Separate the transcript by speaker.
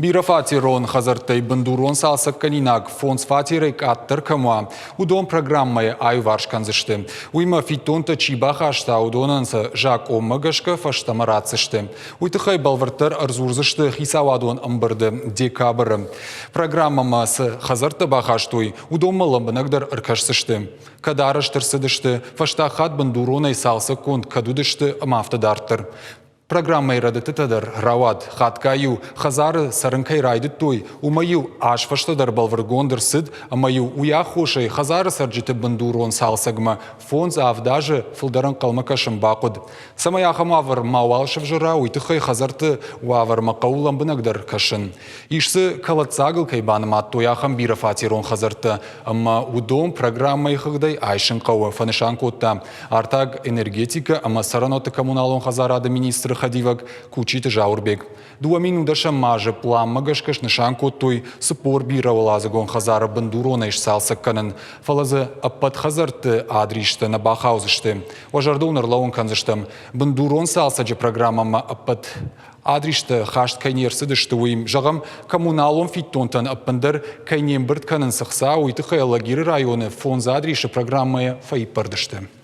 Speaker 1: Бирӕфатерон хӕдзӕрттӕй бындурон цалцӕггӕнинаг фондз фатерӕй къаддӕр кӕм уа, уыдон программӕйы аиуварс кӕндзысты. Уыимӕ фиддонтӕ чи бахаста, уыдонӕн сӕ закъонмӕ гӕсгӕ фӕстӕмӕ ратдзысты. Уый тыххӕй бӕлвырддӕр ӕрдзурдзысты хицауадон ӕмбырды декабры. Программӕмӕ цы хӕдзӕрттӕ бахастой, уыдонмӕ лӕмбынӕгдӕр ӕркӕсдзысты. Кӕд арӕзт ӕрцыдысты, фӕстаг хатт бындуронӕй цалцӕггонд кӕд уыдысты ӕмӕ афтӕ дарддӕр. Программӕйы рӕдыдтытӕ дӕр рауад. Хатгай-иу хӕдзары цӕрын кӕй райдыдтой, уымӕй-иу аз фӕстӕдӕр бӕлвырдгонд ӕрцыд, ӕмӕ-иу уый аххосӕй хӕдзары цӕрджыты бындурон цалцӕгмӕ фондз-авд азы фылдӕр ӕнхъӕлмӕ кӕсын бахъуыд. Цӕмӕй ахӕм уавӕр мауал сӕвзӕра, уый тыххӕй хӕдзӕртты уавӕрмӕ хъӕуы лӕмбынӕгдӕр кӕсын. Ис дзы, кӕлӕддзагыл кӕй банымадтой, ахӕм бирӕфатерон хӕдзӕрттӕ, ӕмӕ уыдон программӕйы хыгъдӕй айсын хъӕуы, фӕнысан кодта артаг, энергетикӕ ӕмӕ цӕрӕнуӕтты коммуналон хӕдзарады министры хӕдивӕг Кучиты Зауырбег. 2010 азы пъланмӕ гӕсгӕ снысан кодтой 40 бирӕуӕладзыгон хӕдзары бындуронӕй сцалцӕг кӕнын, фӕлӕ дзы ӕппӕт хӕдзӕртты адристӕ нӕ бахаудзысты. Уӕ зӕрдыл ныр кӕндзыстӕм, бындурон цалцӕджы программӕмӕ ӕппӕт адристӕ хаст кӕй не рцыдысты, уый. Зӕгъӕм, коммуналон фиддонтӕн ӕппындӕр кӕй не мбырд кӕнынц ӕхца, уый тыххӕй Алагиры районы фондз адрисы программӕйӕ фӕиппӕрд сты.